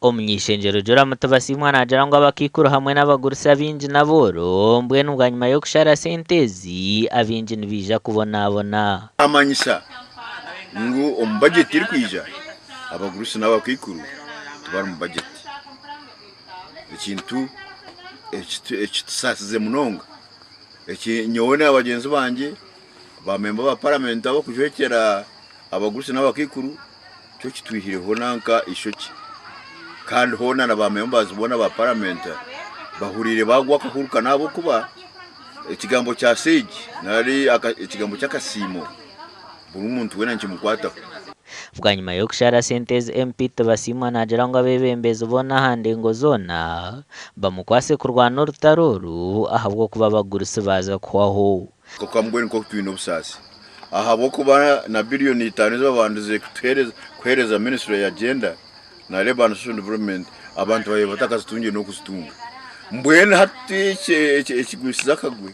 Omuny'eishengyero Joram Tibasiimwa naagira ngu abakaikuru hamwe n'abagurusi abaingi n'abooro mbwenu bwanyima y'okushara sente ezi abaingi nibaija kubonabona. Amanyisa ngu omu bajeti erikwija abagurusi n'abakaikuru tibari mu bajeti ekintu ekitusaasize munonga eki nyowe na bagyenzi bangye ba memba ba paramenti abakujwekyera abagurusi n'abakaikuru Nikyo kitwihireho nanka eishokye kandi hoona na ba members boona ba parliament bahuriire bagwa akahuruka n'ahabw'okuba ekigambo kya Sage nari ekigambo ky'akasiimo buri muntu weena nikimukwataho. Bwanyima y'okushara sente ezi MP Tibasiimwa naagira ngu abeebembezi boona aha ndengo zoona bamukwase kurwana orutaro oru ahabw'okuba abagurusi baaza kuhwaho. Kwonka mbwenu nk'oku twine obusaasi ahabw'okuba na biriyoni itaano ezi babandize kuheereza minisitule ya Gender na Labour and Social Development abantu babaire batakazitungire n'okuzitunga. Mbwenu hati ekigwisize akagwe,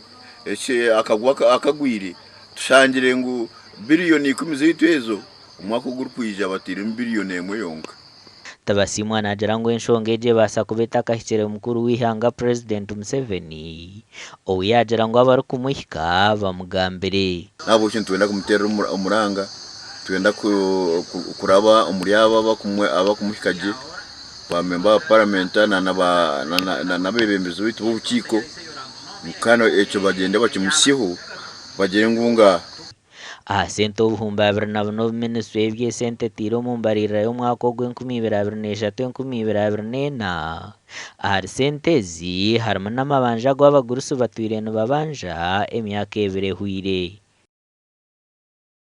akagwe akagwire tushangire ngu biriyoni ikumi zaitu ezo omwaka ogurikwija batairemu biriyoni emwe yonka. Tibasiimwa naagira ngu enshonga egi ebaasa kuba etakahikire mukuru w'eihanga Purezidenti Museveni ou yaagira ngu abarikumuhika bamugambire. N'ahabw'ekyo nitwenda kumuteerera omuranga, nitwenda kuraba omuri abo abakumuhika gye, ba memba ba paramenta n'abeebembezi baitu b'obukiiko kandi ekyo bagyende bakimuhitsyeho bagire ngu ngaaha. Aha sente 2004 obu minisitule y'eby'esente etaire omu mbaririra y'omwaka ogu 2023, 2024, ahari sente ezi harimu n'amabanja agu abagurusi batwire nibabanja emyaka ebiri ehwaire.